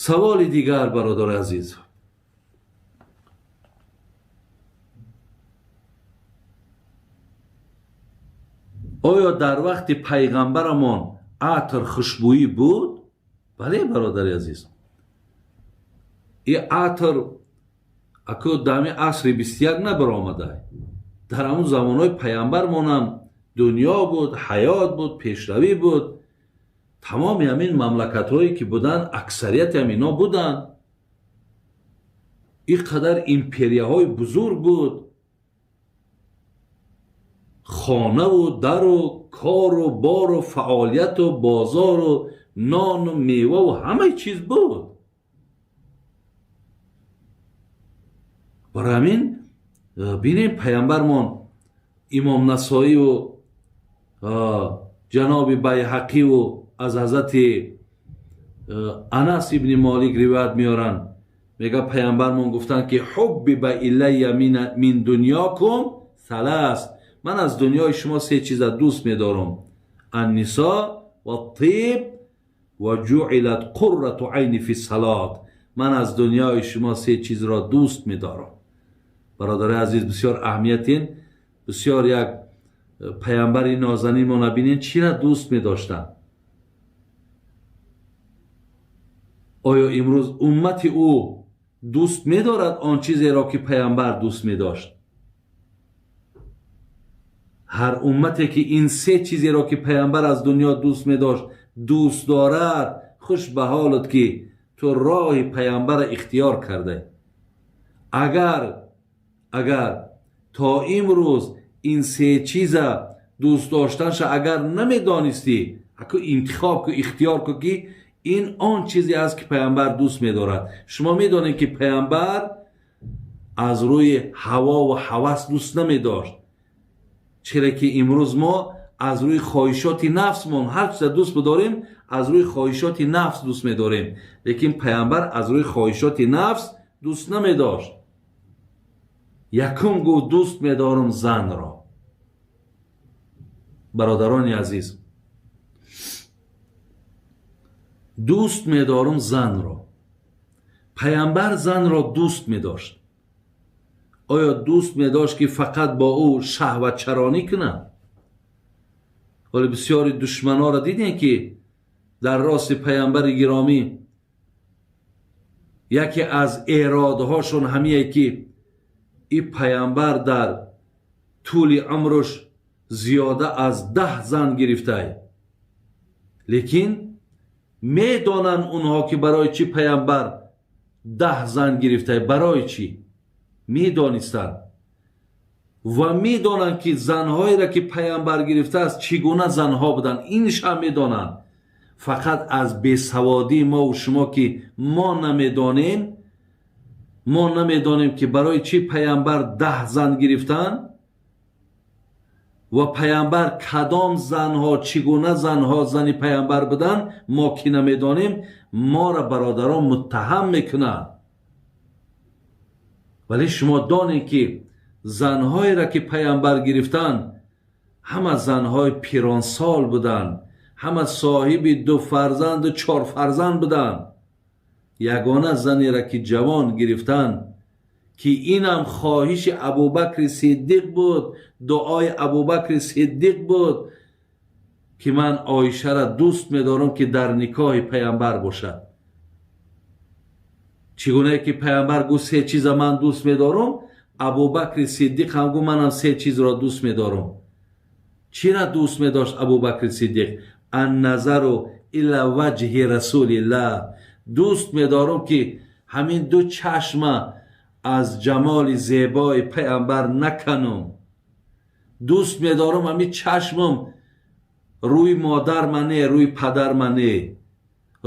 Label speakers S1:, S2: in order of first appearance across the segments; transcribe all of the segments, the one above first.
S1: Саволи дигар, бародари азиз. Оё дар вақти пайғамбарамон атр, хушбӯӣ буд? Бале, бародари азиз, и атр аку дами асри 21 набаромада, дар ҳамун замонҳои пайғамбармонам дунё буд, ҳаёт буд, пешравӣ буд. Тамоми ҳамин мамлакатҳое ки буданд, аксарияти ҳамино буданд. Ин қадар империяҳои бузург буд, хонаву дару кору бору фаъолияту бозору нону меваву ҳамаи чиз буд. Барои ҳамин бинем, пайғамбармон, Имом Насоиву ҷаноби Байҳақиву аз ҳазрати Анас ибни Молик ривоят меоранд, мега, пайғамбармон гуфтанд ки: حبب إلي من دنياكم ثلاث. Ман аз дунёи шумо се чиза дӯст медорам: النساء والطيب وجعلت قرة عيني في الصلاة. Ман аз дунёи шумо се чизро дӯст медорам. Бародари азиз, бисёр аҳамиятин, бисёр як пайғамбари нозанинмо бинен, чира дӯст медоштанд. Оё имрӯз уммати ӯ дӯст медорад он чизеро, ки пайғамбар дӯст медошт? Ҳар уммате ки ин се чизеро, ки пайғамбар аз дунё дӯст медошт, дӯст дорад, хуш ба ҳолат, ки ту роҳи пайғамбарро ихтиёр карда. Агар то имрӯз ин се чиза дӯст доштанша агар намедонистӣ, аку интихоб ку, ихтиёр ку, ки ин он чизе аст, ки пайғамбар дӯст медорад. Шумо медонед, ки пайғамбар аз рӯи ҳавову ҳавас дӯст намедошт, чире ки имрӯз мо аз рӯи хоҳишоти нафсмон ҳар чиза дӯст бидорем, аз рӯи хоҳишоти нафс дӯст медорем. Лекин пайғамбар аз рӯи хоҳишоти нафс дӯст намедошт. Якум гуфт: дӯст медорам занро. Бародарони азиз, дӯст медорам занро. Пайғамбар занро дӯст медошт. Оё дӯст медошт, ки фақат бо ӯ шаҳватчаронӣ кунад? Вале бисёри душманонро дидем, ки дар рости пайғамбари гиромӣ яке аз эродҳошон ҳамие, ки и пайғамбар дар тӯли умруш зиёда аз 10 зан гирифтай. Лекин медонанд онҳо, ки барои чӣ пайғамбар 10 зан гирифтай, барои чӣ медонистанд ва медонанд, ки занҳоеро, ки пайғамбар гирифтааст, чӣ гуна занҳо буданд, иншам медонанд. Фақат аз бесаводии мову шумо, ки мо намедонем, мо намедонем, ки барои чӣ пайғамбар 10 зан гирифтанд ва пайғамбар кадом занҳо, чӣ гуна занҳо зани пайғамбар буданд. Мо ки намедонем, моро бародарон муттаҳам мекунанд. Вале шумо донед, ки занҳоеро, ки пайғамбар гирифтанд, ҳама занҳои пиронсол буданд, ҳама соҳиби ду фарзанду чор фарзанд буданд. Ягона занеро, ки ҷавон гирифтанд, ки инам хоҳиши Абубакри Сиддиқ буд, дуои Абубакри Сиддиқ буд, ки ман Оишаро дӯст медорам, ки дар никоҳи пайғамбар бошад. Чӣ гунае ки пайғамбар гуфт: се чиза ман дӯст медорам, Абубакри Сиддиқ ҳам гуфт: манам се чизро дӯст медорам. Чира дӯст медошт Абубакри Сиддиқ? النظر إلى وجه رسول الله. Дӯст медорам, ки ҳамин ду чашма аз ҷамоли зебои пайғамбар наканум. Дӯст медорам ҳамин чашмам рӯи модар мане, рӯи падар мане,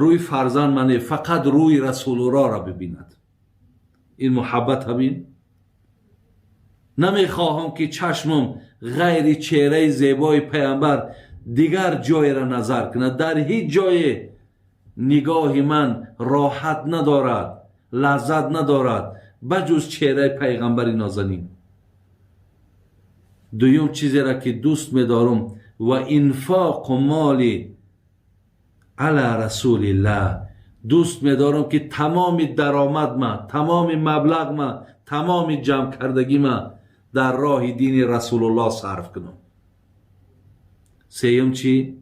S1: рӯи фарзанд мане, фақат рӯи Расулуллоҳро бибинад. Ин муҳаббат ҳамин. Намехоҳам, ки чашмам ғайри чеҳраи зебои пайғамбар дигар ҷоеро назар кунад. Дар ҳеҷ ҷое нигоҳи ман роҳат надорад, лаззат надорад, ба ҷуз чеҳраи пайғамбари нозанин. Дуюм чизеро, ки дӯст медорам: وإنفاق مالي على رسول الله. Дӯст медорам, ки тамоми даромадма, тамоми маблағма, тамоми ҷамъкардагима дар роҳи дини Расулуллоҳ сарф кунам. Сеюм чӣ?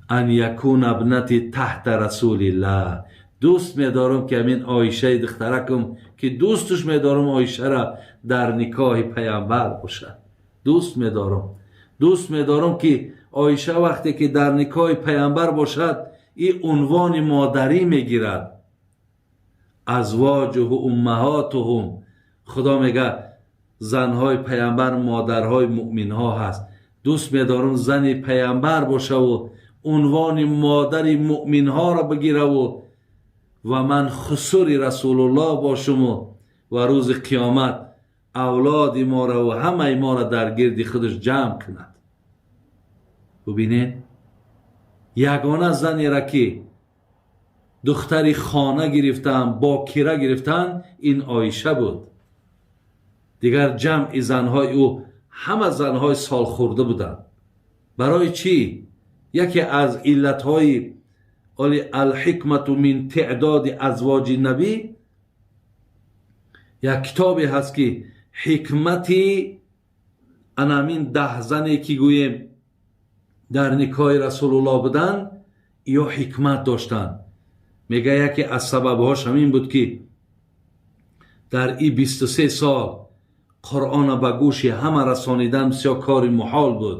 S1: Ан якуна абнати таҳта Расулиллаҳ. Дӯст медорам, ки ҳамин Оишаи духтаракам, ки дӯсташ медорам, Оишара дар никоҳи паямбар бошад. Дӯст медорам. Дӯст медорам, ки Оиша вақте ки дар никоҳи паямбар бошад, ин унвони модарӣ мегирад. Азвоҷуҳу уммаҳотуҳум. Худо мега занҳои паямбар модарҳои муъминҳо ҳаст. Дӯст медорам зани паямбар бошаву унвони модари муъминҳоро бигираву ва ман хусури Расулуллоҳ бошуму ва рӯзи қиёмат авлоди моро ва ҳамаи моро дар гирди худаш ҷамъ кунад. Бубинед, ягона занеро ки духтари хона гирифтан, бокира гирифтан, ин Оиша буд. Дигар ҷамъи занҳои ӯ ҳама занҳои солхӯрда буданд. Барои чӣ? Яке аз иллатҳои оли алҳикмату мин теъдоди азвоҷи набӣ, як китобе ҳаст, ки ҳикмати анамин 10 зане ки гӯем дар никоҳи Расулуллоҳ буданд, ё ҳикмат доштанд. Мега яке аз сабабҳош ҳамин буд, ки дар и 23 сол Қуръона ба гӯши ҳама расонидан бисёр кори муҳол буд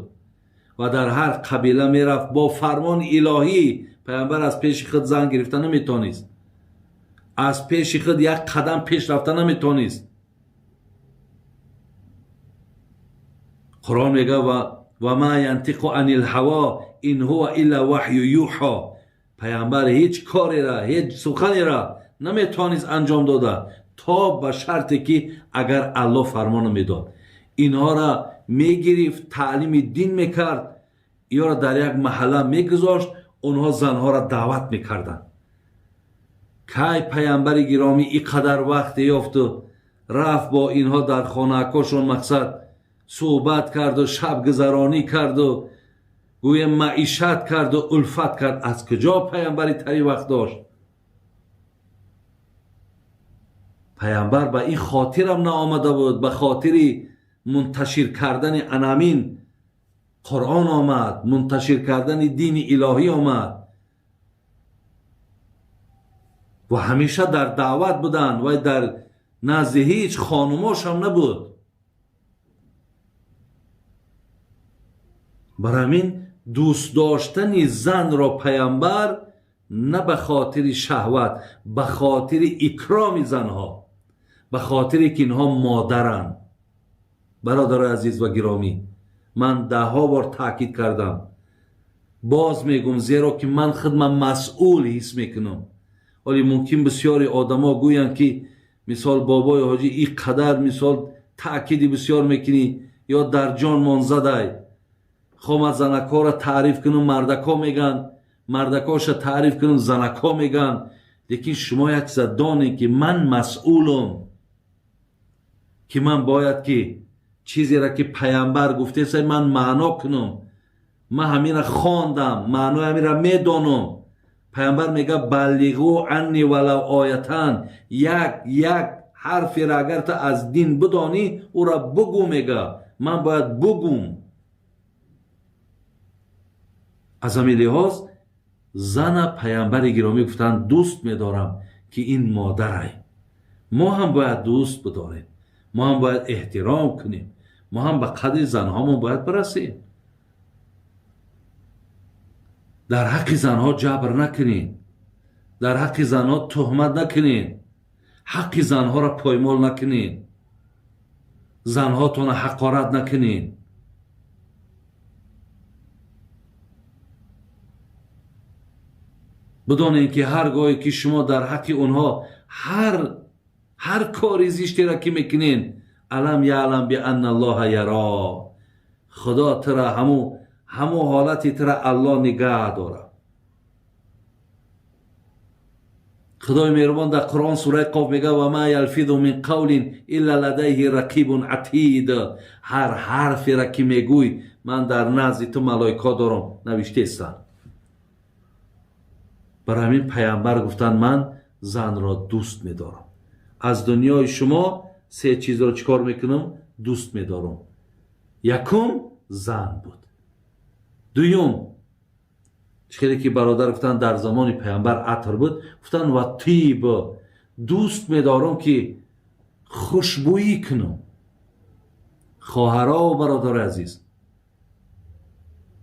S1: ва дар ҳар қабила мерафт бо фармони илоҳӣ. Паямбар аз пеши худ зан гирифта наметонист, аз пеши худ як қадам пеш рафта наметонист. Қуръон мега ва ма янтиқу анил ҳаво ин ҳува илла ваҳю юҳо. Паямбар ҳеҷ корера, ҳеҷ суханера наметавонист анҷом дода то ба шарте ки агар Аллоҳ фармона медод. Инҳоро мегирифт, таълими дин мекард, ёро дар як маҳалла мегузошт, онҳо занҳоро даъват мекарданд. Кай паямбари гиромӣ ин қадар вақте ёфту рафт бо инҳо дар хонаакошон мақсад суҳбат карду шабгузаронӣ карду гӯя маишат карду улфат кард. Аз куҷо паямбари тари вақт дошт? Паямбар ба ин хотирам наомада буд, ба хотири мунташир кардани анамин Қуръон омад, мунташир кардани дини илоҳӣ омад ва ҳамеша дар даъват буданд ва дар назди ҳеҷ хонумошам набуд. Бар ҳамин дӯст доштани занро паямбар на ба хотири шаҳват, ба хотири икроми занҳо, ба хотире ки инҳо модаранд. Бародарои азиз ва гиромӣ, ман даҳҳо бор таъкид кардам, боз мегӯм, зеро ки ман худман масъул ҳис мекунам. Ҳоле мумкин бисёри одамо гӯянд, ки мисол бобои ҳоҷӣ ин қадар мисол таъкиди бисёр мекунӣ ё дар ҷонмон задай. Хомад занакҳоро таъриф кунам, мардакҳо мегӯянд, мардакҳоша таъриф кунам, занакҳо мегӯянд. Лекин шумо як чиза донед, ки ман масъулам, ки ман бояд ки чизеро ки паямбар гуфтеса ман маъно кунам. Ман ҳаминро хондам, маънои ҳаминро медонам. Паямбар мега баллиғу анни валав оятан, як як ҳарферо агар ту аз дин бидонӣ ӯро бугӯ, мега ман бояд бугӯм. Аз ҳамин лиҳоз зана паямбари гиромӣ гуфтанд дӯст медорам, ки ин модарай. Мо ҳам бояд дӯст бидорем, мо ҳам бояд эҳтиром кунем, мо ҳам ба қадри занҳомон бояд бирасем. Дар ҳаққи занҳо ҷабр накунед, дар ҳаққи занҳо туҳмат накунед, ҳаққи занҳоро поймол накунед, занҳотонро ҳақорат накунед. Бидонед, ки ҳар гоҳе ки шумо дар ҳаққи онҳо ҳар кори зиштеро ки мекунед, алам яълам бианна аллоҳа яро, худо тура ҳаму ҳолати тура Аллоҳ нигаҳ дорад. Худои меҳрубон дар Қуръон сураи Қоф мега ва ма ялфизу мин қавлин илла ладайҳи рақибун атид. Ҳар ҳарферо ки мегӯй, ман дар назди ту малоикаҳо дорам, навиштаестанд. Барои ҳамин пайғамбар гуфтанд ман занро дӯст медорам. Аз дунёи шумо се чизро чӣ кор мекунам? Дӯст медорам. Якум зан буд. Дуюм хеле ки бародар гуфтанд дар замони пайғамбар атр буд, гуфтанд ва тиб, дӯст медорам ки хушбӯӣ кунам. Хоҳаро ва бародари азиз,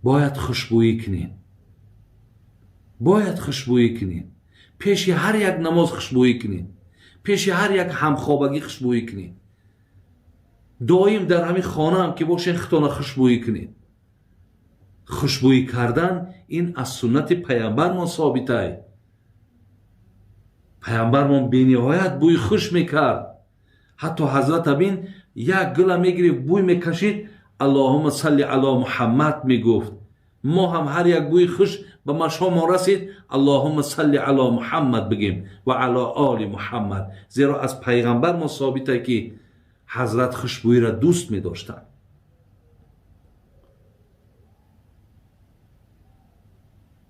S1: бояд хушбӯӣ кунед, бояд хушбӯӣ кунед. Пеши ҳар як намоз хушбӯӣ кунед, пеши ҳар як ҳамхобагӣ хушбӯӣ кунед. Доим дар ҳамин хонаам ки бошед худтона хушбӯӣ кунед. Хушбӯӣ кардан ин аз суннати пайғамбармон собитай. Пайғамбармон бениҳоят бӯи хуш мекард. Ҳатто ҳазрат абин як гула мегирифт, бӯй мекашид, Аллоҳумма салли ало Муҳаммад мегуфт. Мо ҳам ҳар як бӯи хуш ба машомон расид, Аллоҳумма салли ало Муҳаммад бигем ва ало оли Муҳаммад. Зеро аз пайғамбармон собитай ки ҳазрат хушбӯиро дӯст медоштанд.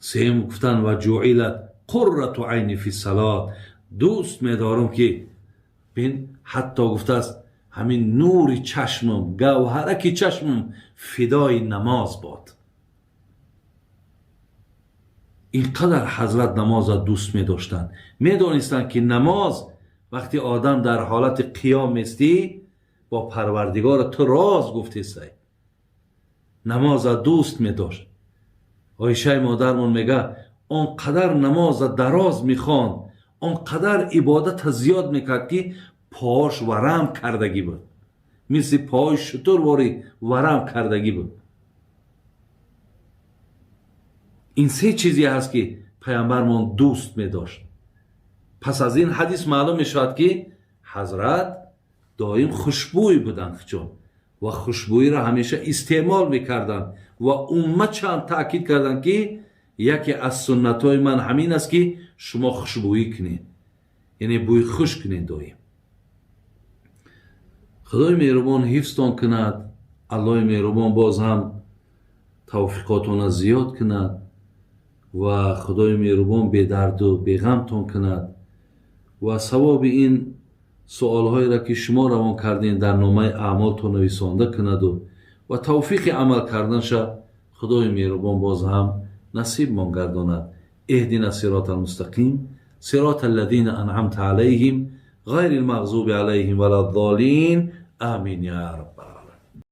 S1: Сеюм гуфтанд ва ҷуилат қуррату айни фи салот, дӯст медорам ки бин, ҳатто гуфтааст ҳамин нури чашмам, гавҳараки чашмам фидои намоз бод. Ин қадар ҳазрат намозро дӯст медоштанд. Медонистанд ки намоз вақти одам дар ҳолати қиём местӣ бо парвардигор ту роз гуфтесай. Намозро дӯст медошт. Оишаи модармон мега он қадар намозро дароз мехонд, он қадар ибодатро зиёд мекард ки поаш варам кардагӣ буд, мисли пои шутурворӣ варам кардагӣ буд. Ин се чизе ҳаст ки пайғамбармон дӯст медошт. Пас аз ин ҳадис маълум мешавад ки ҳазрат доим хушбӯй буданд чун ва хушбӯиро ҳамеша истеъмол мекарданд ва уммат чанд таъкид карданд ки яке аз суннатҳои ман ҳамин аст ки шумо хушбӯӣ кунед, яъне бӯи хуш кунед доим. Худои меҳрубон ҳифзтон кунад, Аллоҳи меҳрубон боз ҳам тавфиқотонро зиёд кунад ва Худои меҳрубон бедарду беғамтон кунад ва савоби ин суолҳоеро ки шумо равон кардем дар номаи аъмолтон нависонда кунаду ва тавфиқи амал карданша Худои меҳрубон боз ҳам насибмон гардонад. Иҳдина сирота алмустақим, сирота аллазина анъамта алайҳим, ғайри алмағзуби алайҳим валаззолин. Амин я раббал.